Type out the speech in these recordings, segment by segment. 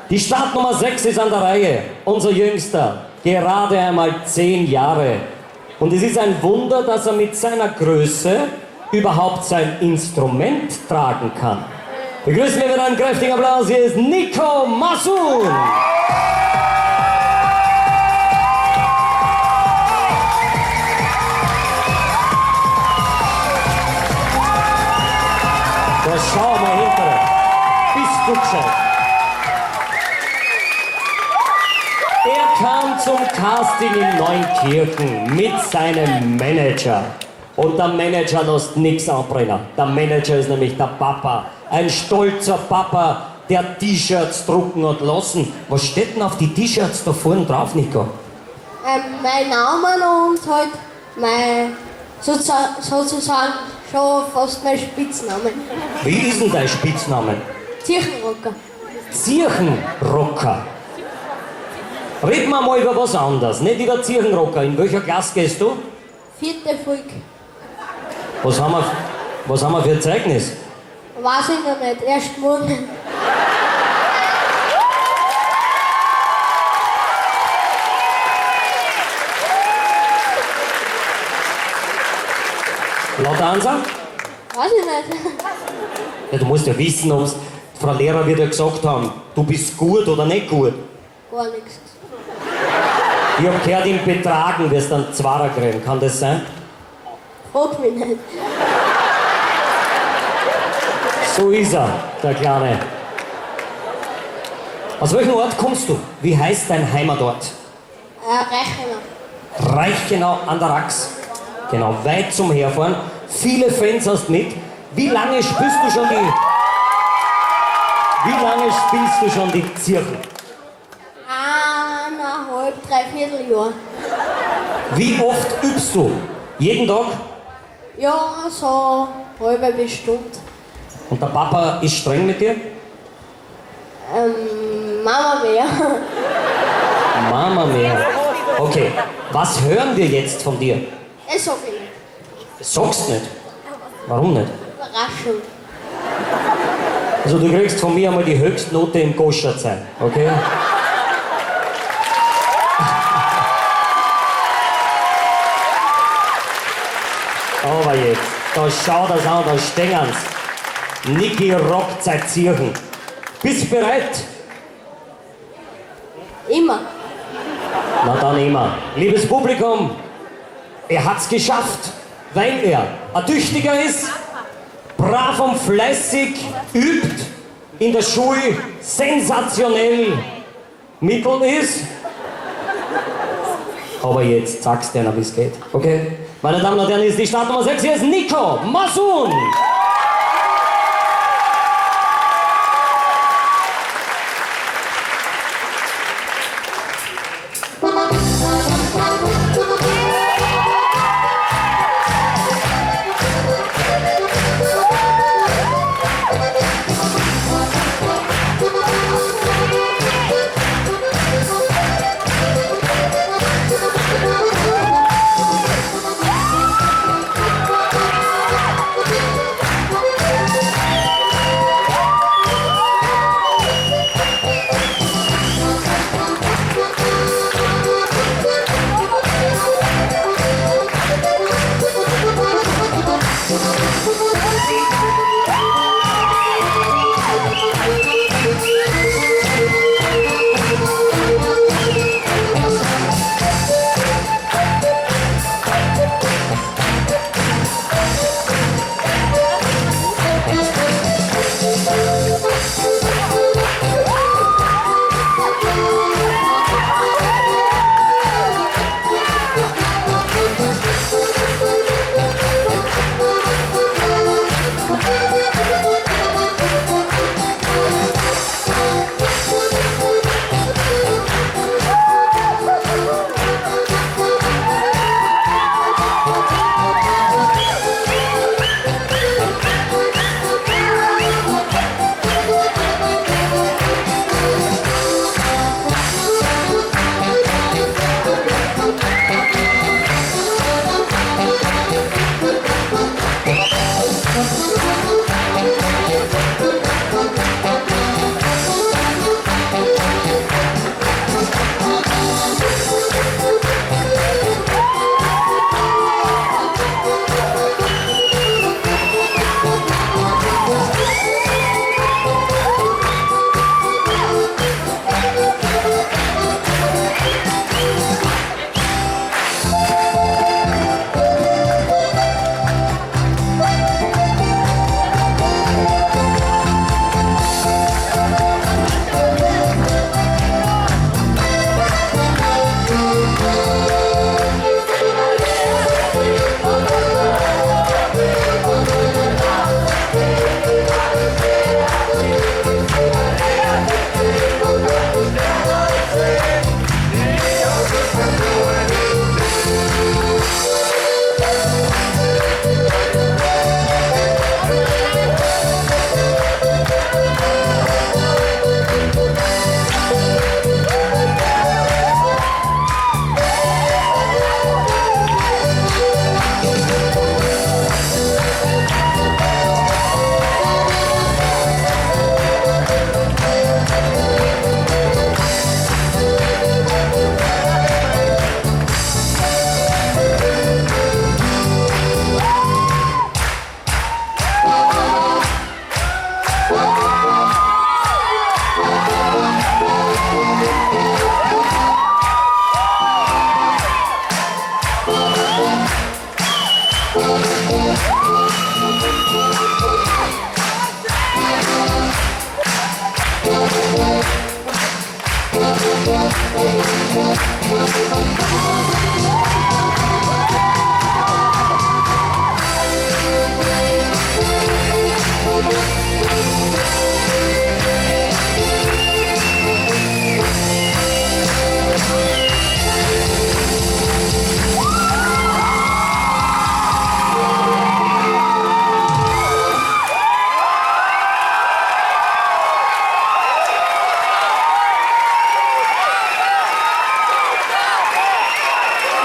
Die Startnummer 6 ist an der Reihe. Unser Jüngster, gerade einmal 10 Jahre. Und es ist ein Wunder, dass er mit seiner Größe überhaupt sein Instrument tragen kann. Begrüßen wir mit einem kräftigen Applaus. Hier ist Nico Masun. Da schau mal hinterher. Bist du gescheit? Er kam zum Casting in Neunkirchen mit seinem Manager. Und der Manager lässt nichts anbrennen. Der Manager ist nämlich der Papa. Ein stolzer Papa, der T-Shirts drucken hat lassen. Was steht denn auf die T-Shirts da vorne drauf, Nico? Mein Name und halt mein sozusagen schon fast mein Spitzname. Wie ist denn dein Spitzname? Zirchenrocker. Zirchenrocker. Reden wir mal über was anderes, nicht über Zirchenrocker. In welcher Klasse gehst du? 4. Volk. Was haben wir für ein Zeugnis? Weiß ich noch nicht, erst morgen. Laut Ansa? Weiß ich nicht. Ja, du musst ja wissen, ob's Frau Lehrer wird ja gesagt haben, du bist gut oder nicht gut. Gar nichts. Ich hab gehört, im Betragen wirst du einen Zwarer kriegen. Kann das sein? Frag mich nicht. So ist er, der Kleine. Aus welchem Ort kommst du? Wie heißt dein Heimatort? Reichenau. Reichenau an der Rax. Genau, weit zum Herfahren. Viele Fans hast mit. Wie lange spielst du schon die... Wie lange spielst du schon die Zirchen? 1,5, 3/4 Jahr. Wie oft übst du? Jeden Tag? Ja, so halbe bis Stunde. Und der Papa ist streng mit dir? Mama mehr. Mama mehr. Okay, was hören wir jetzt von dir? Das sag ich nicht. Das sagst du nicht? Warum nicht? Überraschung. Also du kriegst von mir einmal die Höchstnote im Goscherzein, okay? Aber jetzt, da schau das an, da stehen sie. Niki rockt seit Zirchen. Bist du bereit? Immer. Na dann immer. Liebes Publikum, er hat's geschafft, weil er ein Tüchtiger ist, brav und fleißig übt, in der Schule sensationell mittel ist. Aber jetzt sagst du einer, wie's geht, okay? Meine Damen und Herren, hier ist die Startnummer 6, hier ist Nico Masun!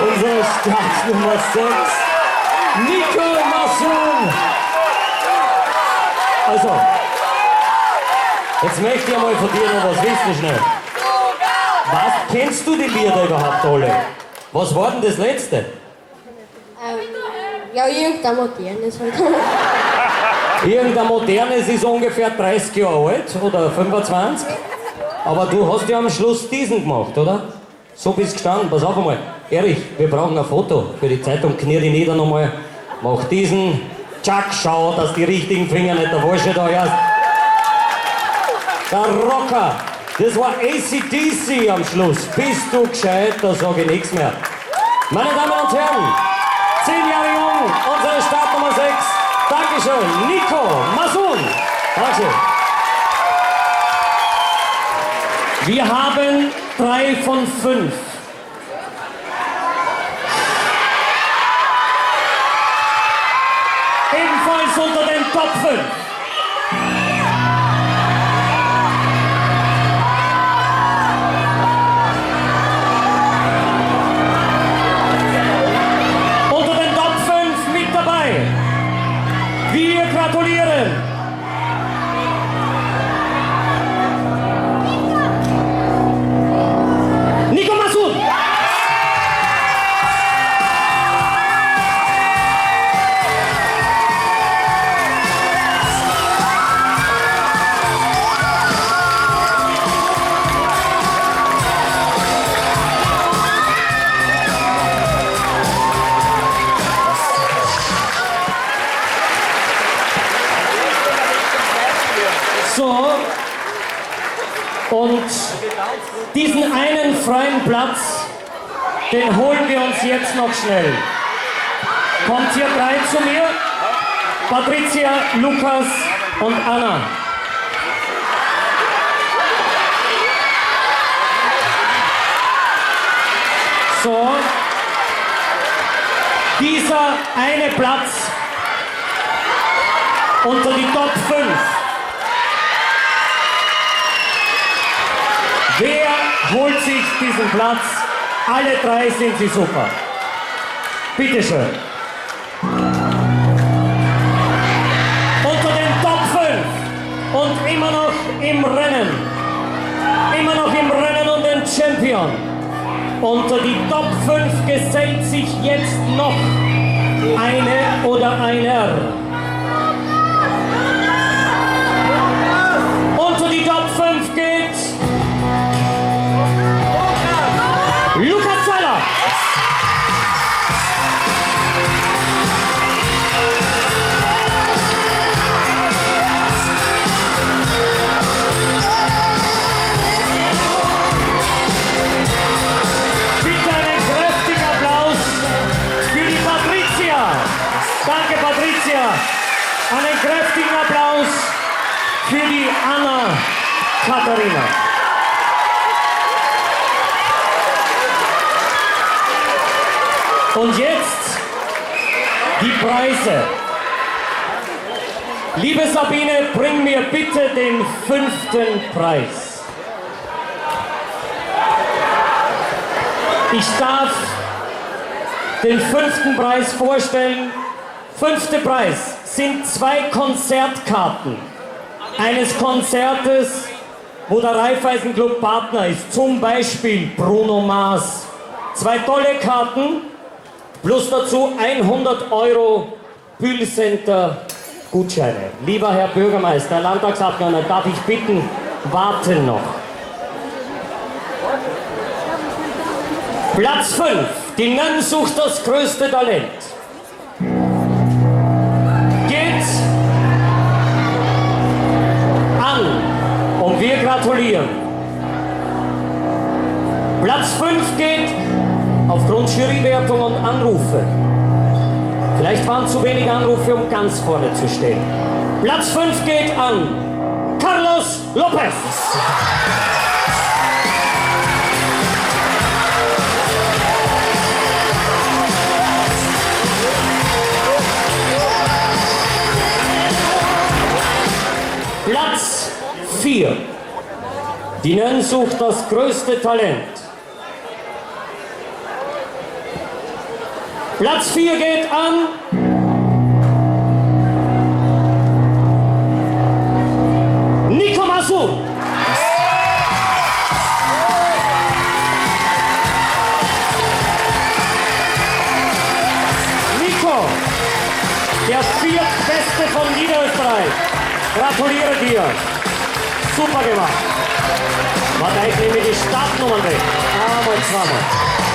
Unser Start Nummer 6, Nico Massun. Also, jetzt möchte ich einmal von dir noch was wissen, schnell. Was, kennst du die Lieder überhaupt alle? Was war denn das letzte? Ja, irgendein modernes halt. Irgendein modernes ist ungefähr 30 Jahre alt oder 25. Aber du hast ja am Schluss diesen gemacht, oder? So bist du gestanden. Pass auf einmal. Erich, wir brauchen ein Foto für die Zeitung. Knie dich nieder nochmal. Mach diesen. Tschack, schau, dass die richtigen Finger nicht der falsche da hast. Der Rocker. Das war AC/DC am Schluss. Bist du gescheit, da sag ich nichts mehr. Meine Damen und Herren, 10 Jahre jung, unsere Startnummer 6. Dankeschön, Nico Massun. Dankeschön. Wir haben 3 von 5. Ebenfalls unter den Top 5. Unter den Top 5 mit dabei. Wir gratulieren. Nico Massun. So, und diesen einen freien Platz, den holen wir uns jetzt noch schnell. Kommt hier 3 zu mir? Patricia, Lukas und Anna. So, dieser eine Platz unter die Top 5. Wer holt sich diesen Platz? Alle 3 sind sie super. Bitte schön. Unter den Top 5 und immer noch im Rennen. Immer noch im Rennen um den Champion. Unter die Top 5 gesellt sich jetzt noch eine oder einer. Unter die Top 5 geht Lukas Zeller. Bitte einen kräftigen Applaus für die Patricia. Danke, Patricia. Einen kräftigen Applaus für die Anna Katharina. Und jetzt die Preise. Liebe Sabine, bring mir bitte den 5. Preis. Ich darf den 5. Preis vorstellen. 5. Preis sind 2 Konzertkarten eines Konzertes, wo der Raiffeisen Club Partner ist. Zum Beispiel Bruno Mars. 2 tolle Karten. Plus dazu 100 Euro Bühlcenter Gutscheine. Lieber Herr Bürgermeister, Herr Landtagsabgeordneter, darf ich bitten, warten noch. Platz 5, die Nönn sucht das größte Talent. Geht an und wir gratulieren. Platz 5 geht aufgrund Jurywertung und Anrufe. Vielleicht waren zu wenig Anrufe, um ganz vorne zu stehen. Platz 5 geht an Carlos Lopez. Platz 4. Die Nön sucht das größte Talent. Platz 4 geht an Nico Masur. Nico, der viertbeste von Niederösterreich. Gratuliere dir. Super gemacht. Warte, ich nehme die Startnummern weg. Einmal, zweimal.